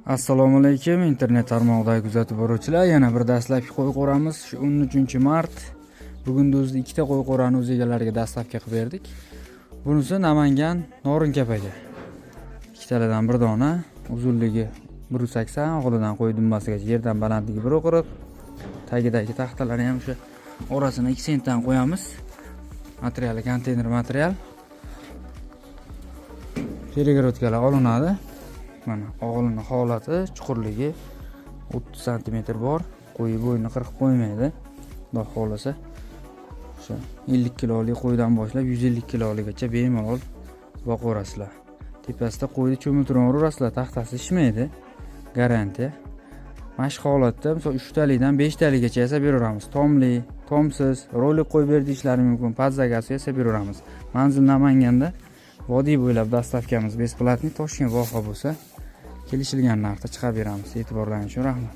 Assalomu alaykum, internet tarmog'idagi kuzatib boruvchilar. Yana bir dastlabki qo'y qo'ramiz. Shu 13-mart. Bugun o'zida ikkita qo'y qo'rani o'z egalariga dastlabki qilib berdik. Bunisi Namangan Norinkapaga. Ikkitaladan bir dona, uzunligi 1.80, og'zidan qo'y dumbasigacha yerdan balandligi 1.40. Tagidagi taxtalarni ham o'sha orasini 2 sentdan qo'yamiz. Materiali konteyner material. Перегородка lar olinadi. Mana og'ilini holati, chuqurligi 30 santimetr bor. Qo'yi bo'yni qirqib qo'ymaydi. Xudo xohlasa, o'sha 50 kilolik qo'ydan boshlab 150 kiloligacha bemalol boqaverasizlar. Tepasida qo'yni cho'miltiraverasizlar, taxtasi shishmaydi. Garantiya. Mana shu holatda, misol, 3 talikdan 5 talikgacha yasab beraveramiz. Tomli, tomsiz, rolik qo'yib ber deyishlari mumkin. Под заказ yasab beraveramiz. Manzil Namanganda, vodiy bo'ylab доставка miz бесплатный. Toshkent, voha bo'lsa, kelishilgan narxda chiqarib beramiz. E'tiborlaringiz uchun rahmat.